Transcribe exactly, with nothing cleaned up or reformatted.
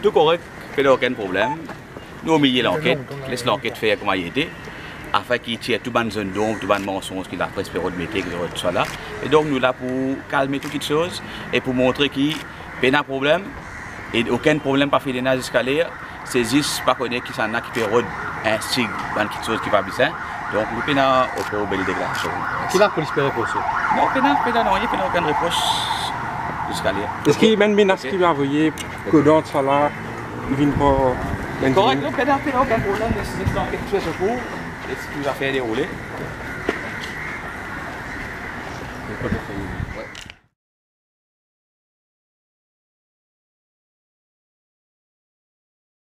Tou korek, pena okenn problem. Nou omilie lanket, les lanket fer kouma li ete, afin ki tir tou bann zonn donb, tou bann mansonz ki lapres pe rod mete, ki rod sa la. E donk nou la pou kalme tou kiksoz e pou montre ki pena problem, e okenn problem pa finn ena ziska ler, se zis pa kone kisannla ki pe rod, instig bann kiksoz ki pa bizin. Donk nou pena ofer bel deklarasion. Ki lapolis pe repros ou? Non, pena, pena nanye, pena okenn repros ziska ler. Eski bann menas ki avoye, kodan sa la, li vinn par bann... Korek, non, pena, pena okenn problem, les, les lanket fer so kour, les tou zafer deroule.